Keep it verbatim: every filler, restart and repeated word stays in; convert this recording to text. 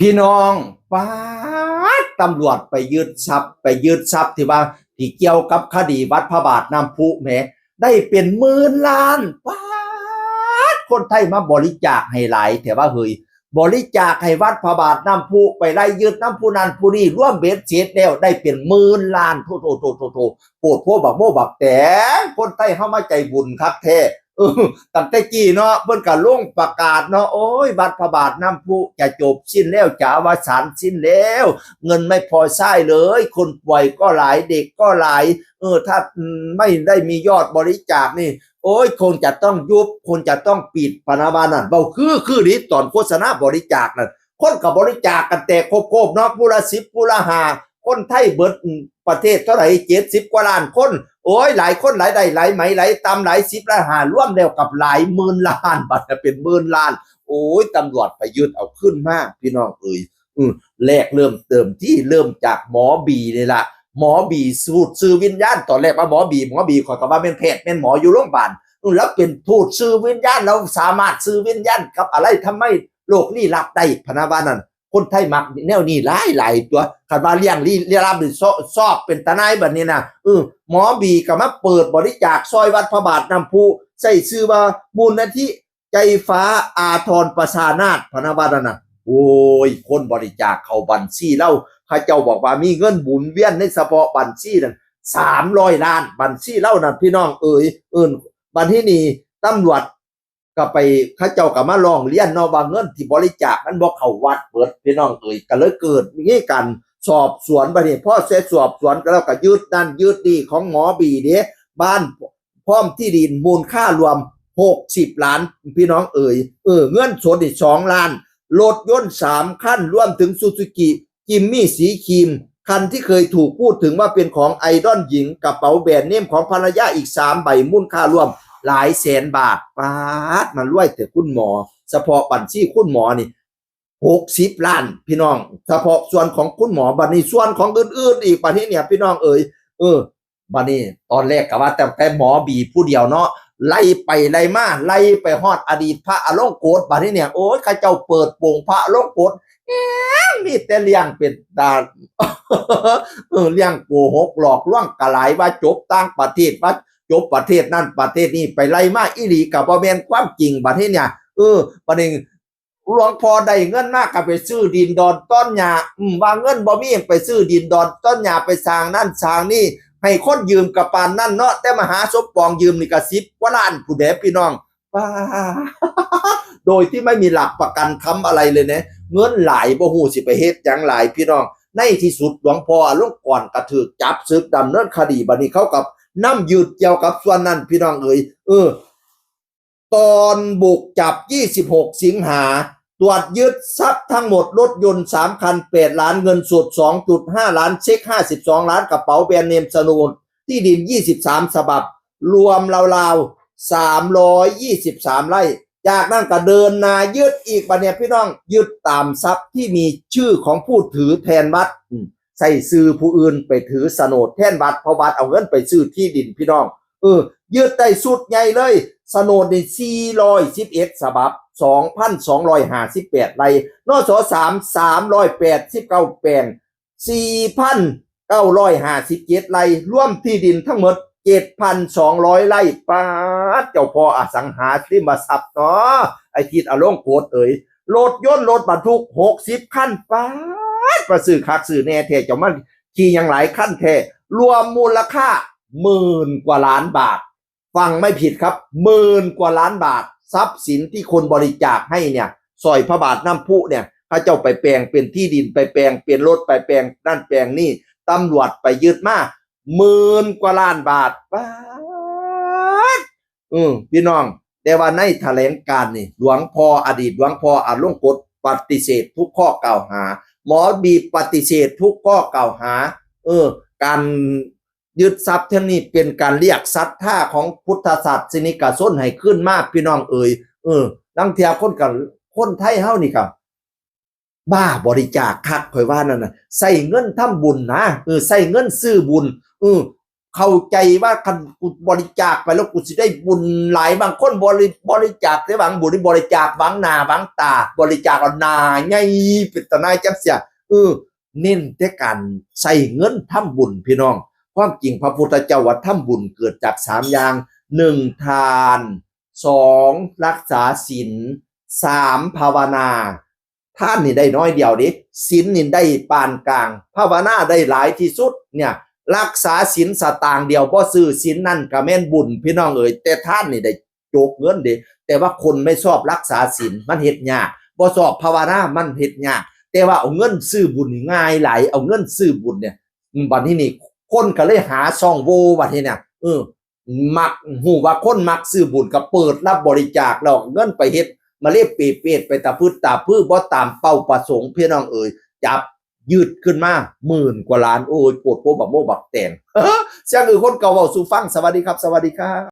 พี่น้อง ป๊าด ตำรวจไปยึดทรัพย์ ไปยึดทรัพย์ที่ว่า ที่เกี่ยวกับคดีวัดพระบาทน้ำพุแหม ได้เป็นหมื่นล้าน ป๊าด คนไทยมาบริจาคให้หลาย แต่ว่าเฮ้ย บริจาคให้วัดพระบาทน้ำพุ ไปไล่ยึดน้ำผู้นั้นผู้นี้ รวมเบ็ดเสร็จแล้วได้เป็นหมื่นล้าน โถ โถ โถ โถ โถ โพดโพบักโมบักแตง คนไทยเฮามาใจบุญคักแท้ เออ ตั้งแต่กี้เนาะ เพิ่นก็ลงประกาศเนาะ โอ้ย วัดพระบาทน้ำพุจะจบสิ้นแล้ว จะอวสานสิ้นแล้ว เงินไม่พอใช้เลย คนป่วยก็หลาย เด็กก็หลาย เออ ถ้าไม่ได้มียอดบริจาคนี่ โอ้ย คงจะต้องยุบ คงจะต้องปิด พะนะว่านั่น เว้าคือ คือนี่ ตอนโฆษณาบริจาคนั่น คนก็บริจาคกันแตกโคบๆเนาะ ผู้ละสิบ ผู้ละห้า คนไทยเบิดประเทศเท่าไหร่ เจ็ดสิบกว่าล้านคน โอ้ย หลายคน หลายได้ หลายไหม หลายตำ หลายสิบ หลายห้า รวมแล้วกับหลายหมื่นล้าน บัดนี้เป็นหมื่นล้าน โอ้ย ตำรวจไปยึดเอาขึ้นมา พี่น้องเอ๋ย อืม แรกเริ่มเติมที่เริ่มจากหมอบีนี่ละ หมอบีสูตรสื่อวิญญาณ ตอนแรกว่าหมอบี หมอบี ข้อยก็ว่าแม่นแพทย์ แม่นหมออยู่โรงพยาบาล อืม แล้วเป็นทูตสื่อวิญญาณ แล้วสามารถสื่อวิญญาณกับอะไร ทำไมโลกลี้ลับได้ พะนะว่านั่น คนไทยมักแนวนี้หลายหลายตัว คันว่าเรื่องลี้ลับนี่ ซอก ซอกเป็นตาหน่ายบัดนี้นะ เออ หมอบีก็มาเปิดบริจาคซอยวัดพระบาทน้ำพุ ใส่ชื่อว่ามูลนิธิ ใจฟ้าอาทรประชานาถ พะนะว่านั่นน่ะ โอ้ย คนบริจาคเข้าบัญชีลาว เขาเจ้าบอกว่ามีเงินหมุนเวียนในเฉพาะบัญชีนั่น สามร้อยล้าน บัญชีลาวนั่น พี่น้องเอ๋ย เอิ้น บัดนี้นี่ ตำรวจก็ไป เขาเจ้าก็มาร้องเรียนเนาะ ว่าเงินที่บริจาคมันบ่เข้าวัดเบิด พี่น้องเอ๋ย ก็เลยเกิดมีการสอบสวน บัดนี้พอเสร็จสอบสวนก็แล้วก็ยึดนั่นยึดนี่ของหมอบีเด้ บ้าน พร้อมที่ดินมูลค่ารวมหกสิบล้าน พี่น้องเอ๋ย เออ เงินสดอีกสองล้าน รถยนต์สามคัน รวมถึงซูซูกิจิมมี่สีครีม คันที่เคยถูกพูดถึงว่าเป็นของไอดอลหญิง กระเป๋าแบรนด์เนมของภรรยาอีกสามใบ มูลค่ารวมหลายแสนบาท ป๊าด มันรวยแต่คุณหมอ เฉพาะบัญชีคุณหมอนี่ หกสิบล้าน พี่น้อง เฉพาะส่วนของคุณหมอ บัดนี้ส่วนของอื่นๆอีก บัดนี้เนี่ย พี่น้องเอ๋ย เออ บัดนี้ตอนแรกก็ว่าแต่ แต่หมอบีผู้เดียวเนาะ ไล่ไปไล่มา ไล่ไปฮอดอดีตพระอลงกฎ บัดนี้เนี่ย โอ้ย เขาเจ้าเปิดโปงพระอลงกฎ แหม มีแต่เรื่องเป็นตา เออ เรื่องโกหกหลอกลวงก็หลาย ว่าจบต่างประเทศ ว่าจบประเทศนั่นประเทศนี้ ไปไล่มาอีหลีก็บ่แม่นความจริง บัดนี้เนี่ย เออ บัดนี้ หลวงพ่อได้เงินมาก็ไปซื้อดินดอนต้นหญ้า อืม ว่าเงินบ่มี ไปซื้อดินดอนต้นหญ้า ไปสร้างนั่นสร้างนี่ ให้คนยืมก็ปานนั่นเนาะ แต่มหาสมปองยืมนี่ก็สิบกว่าล้านพู้นแหม พี่น้อง ป๊าด โดยที่ไม่มีหลักประกันค้ำอะไรเลยนะ เงินหลาย บ่ฮู้สิไปเฮ็ดหยังหลาย พี่น้อง ในที่สุดหลวงพ่ออลงกรณ์ก็ถูกจับสึกดำเนินคดี บัดนี้เขาก็นำยึดเกี่ยวกับส่วนนั้น พี่น้องเอ๋ย เออ ตอนบุกจับ ยี่สิบหก สิงหา ตรวจยึดทรัพย์ทั้งหมด รถยนต์ สาม คัน แปด ล้าน เงินสด สองจุดห้า ล้าน เช็ค ห้าสิบสอง ล้าน กระเป๋าแบรนด์เนม โฉนดที่ดิน ยี่สิบสาม ฉบับ รวมราวๆ สามร้อยยี่สิบสาม ไร่ จากนั้นก็เดินหน้ายึดอีก บัดเนี่ยพี่น้อง ยึดตามทรัพย์ที่มีชื่อของผู้ถือแทนวัด อืม ใส่ชื่อผู้อื่นไปถือโฉนดแทนวัด เพราะวัดเอาเงินไปซื้อที่ดิน พี่น้อง เออ ยึดได้ชุดใหญ่เลย โฉนดนี่ สี่ร้อยสิบเอ็ด ฉบับ สองพันสองร้อยห้าสิบแปด ไร่ นส สาม สามร้อยแปดสิบเก้า แปลง สี่พันเก้าร้อยห้าสิบเจ็ด ไร่ รวมที่ดินทั้งหมด เจ็ดพันสองร้อย ไร่ ป๊าด เจ้าพ่ออสังหาริมทรัพย์เนาะ ไอ้ทิดอลงกฎเอ๋ย รถยนต์รถบรรทุก หกสิบ คัน ป๊าด มาซื้อคักซื้อแน่แท้ เจ้ามันขี่หยังหลายคันแท้ รวมมูลค่าหมื่นกว่าล้านบาท ฟังไม่ผิดครับ หมื่นกว่าล้านบาท ทรัพย์สินที่คนบริจาคให้เนี่ย ซอยพระบาทน้ำพุเนี่ย เขาเจ้าไปแปลงเป็นที่ดิน ไปแปลงเป็นรถ ไปแปลงนั่นแปลงนี่ ตำรวจไปยึดมา หมื่นกว่าล้านบาท ป๊าด อืม พี่น้อง แต่ว่าในแถลงการณ์นี่ หลวงพ่อ อดีตหลวงพ่ออลงกฎปฏิเสธทุกข้อกล่าวหา หมอบีปฏิเสธทุกข้อกล่าวหา เออ การยึดทรัพย์เท่านี้เป็นการเรียกศรัทธาของพุทธศาสนิกชนให้ขึ้นมา พี่น้องเอ๋ย เออ ลางเทื่อคนก็ คนไทยเฮานี่ก็ บ้าบริจาคคัก ข้อยว่านั่นน่ะ ใส่เงินทำบุญนะ เออ ใส่เงินซื้อบุญ เออ เข้าใจว่าคันกูบริจาคไปแล้วกูสิได้บุญหลาย บางคนบริบริจาคแต่หวังบุญ บริจาคหวังหน้าหวังตา บริจาคเอาหน้าใหญ่เป็นตาหน้าจักเสีย เออ เน้นแต่การใส่เงินทำบุญพี่น้อง ความจริงพระพุทธเจ้าว่าทำบุญเกิดจากสามอย่าง หนึ่ง ทาน สอง รักษาศีล สาม ภาวนา ทานนี่ได้น้อยเดียวเด้ ศีลนี่ได้ปานกลาง ภาวนาได้หลายที่สุดเนี่ย รักษาศีลสตางค์เดียวบ่ซื้อศีลนั่นก็แม่นบุญพี่น้องเอ๋ย แต่ทานนี่ได้โจกเงินเด้ แต่ว่าคนไม่ชอบรักษาศีลมันเฮ็ดยาก บ่ชอบภาวนามันเฮ็ดยาก แต่ว่าเอาเงินซื้อบุญนี่ง่ายหลาย เอาเงินซื้อบุญเนี่ย อืม บัดนี้นี่ คนก็เลยหาช่องโหว่บัดนี้เนี่ย เออ มัก ฮู้ว่าคนมักซื้อบุญก็เปิดรับบริจาค แล้วเอาเงินไปเฮ็ดมาเลเปเปดไปตะพึดตะพือ บ่ตามเป้าประสงค์พี่น้องเอ๋ย จับยึดขึ้นมาหมื่นกว่าล้าน โอ้ย โพดโพบักโมบักแตง เสียงอือคนเก่าเว้าสู่ฟัง สวัสดีครับ สวัสดีครับ